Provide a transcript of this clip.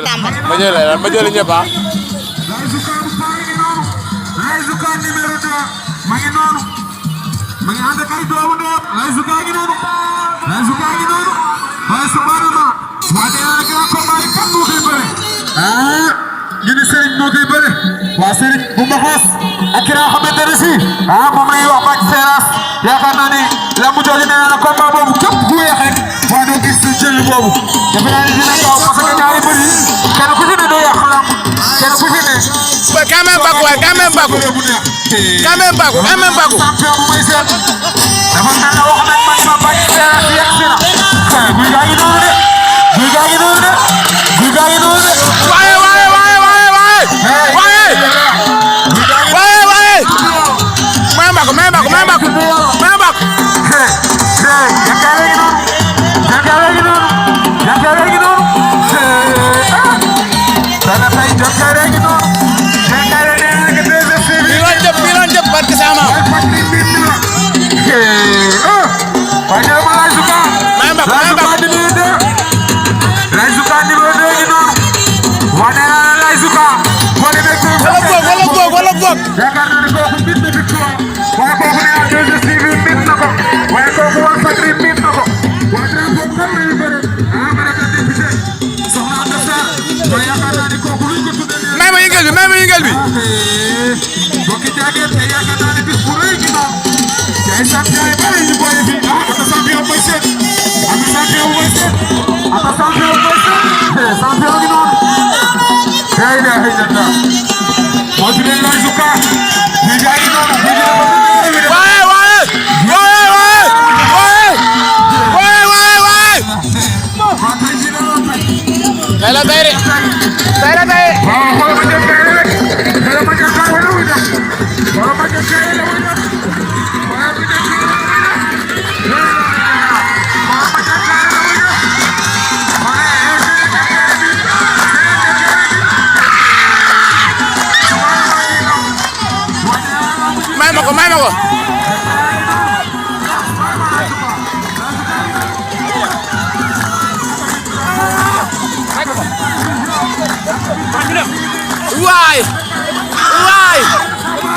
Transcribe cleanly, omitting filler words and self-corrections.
ma jël ñëpp ah. ñu ne Serigne moo koy bëre waa Serigne bu Mbaxoos ak ki nga xamante ne si moom la ñuy wax Bac Seras yaakaar naa ni lamb jooju nee naa la combat boobu képp ku weex rek waa doo gis jël boobu defe naa ni dina gaaw parce que ñaari mbër yi kenn ku ci ne doo yàq lamb kenn ku ci ne. quand même Bac waay quand même Bac quand même Bac quand même Bac. champion bu may seet dafa mel ne wax nañ man ma Bac Seras yegg si na guy gaa ngi noonu de guy gaa ngi noonu de guy gaa ngi noonu de. waaye yaakaar naa ne kooku mbir na victoire waaye kooku nee naa 2STV mbir na ko waaye kooku waa Fadri mbir na ko waaye drapeau kan la ñu bëre madame la députée soxna Anta Sarr waaye yaakaar naa ne kooku luñ ko tuddee may ma yëngal bi bokki jaageen te yaakaar naa ne bis bu rëy gi noonu te ay champion yi bëri ñu boole fi ata champion mooy seet ata champion mooy seet ata champion mooy seet champion gi noonu day de ay janta moo tuddee la Zuka ñu jaay noonu may ma ko waay